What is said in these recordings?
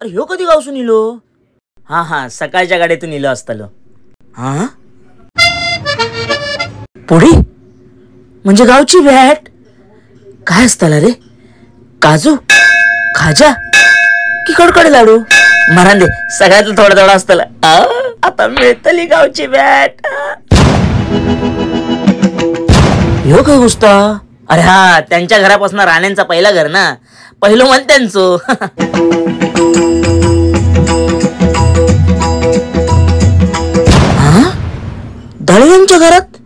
अरे ह्यो कधी गावसून इलो? हा हा, सकाळच्या गाडीतून इलो असतालो. हा पुढी म्हणजे गावची भेट. काय असताला रे? काजू, खाजा की कडकडे लाडू? मरांदे, सगळ्यातलं थोडं थोडं असताला. आता मिळतली गावची बॅट. ह्यो काय गोष्ट? अरे हा, त्यांच्या घरापासून राण्यांचा पहिला घर ना, पहिलं मन त्यांचं. हा दळव्यांच्या घरात?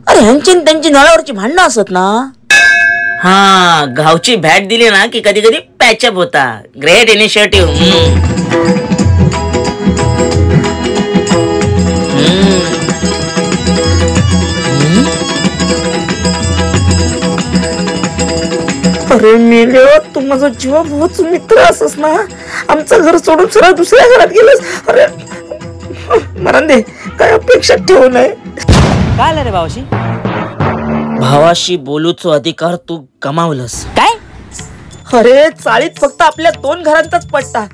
अरे ह्यांची त्यांची नळावरची भांडणं असत ना. हा गावची भेट दिली ना की कधी कधी पॅचअप होता. Great initiative. अरे मेले, तू माझा जीवा भावाचा मित्र असस ना, आमचं घर सोडून सरळ दुसऱ्या घरात गेलंस. अरे मरांदे, काय अपेक्षा ठेवू नये. काय आलं रे भावाशी? भावाशी बोलूचो अधिकार तू गमावलंस. काय? अरे चाळीत फक्त आपल्या दोन घरांचाच पट्टा,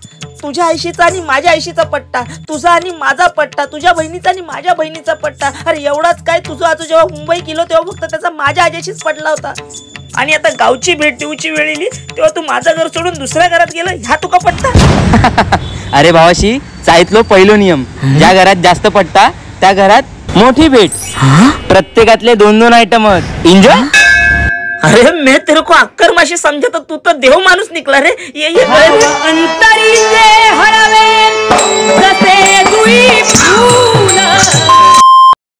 तुझ्या आईशीचा आणि माझ्या आईशीचा पट्टा, तुझा आणि माझा पट्टा, तुझ्या बहिणीचा आणि माझ्या बहिणीचा पट्टा. अरे एवढाच काय, तुझा आजू जेव्हा मुंबई गेलो तेव्हा फक्त त्याचा माझ्या आजीशीच पडला होता. आणि आता गावची भेट देऊची वेळ येईल तेव्हा तू माझं घर सोडून दुसऱ्या घरात गेलं, ह्या तुका पट्टा. अरे भावाशी, चाळीतलो पहिलो नियम, ज्या घरात जास्त पट्टा त्या घरात मोठी भेट. प्रत्येकातले दोन दोन आयटम. एन्जॉय. अरे मैं तेरे को अक्कर माशी समझा तर तू तर देव माणूस निघला रे. ये ये अंतरीचे हरवे जसे जुई फूल.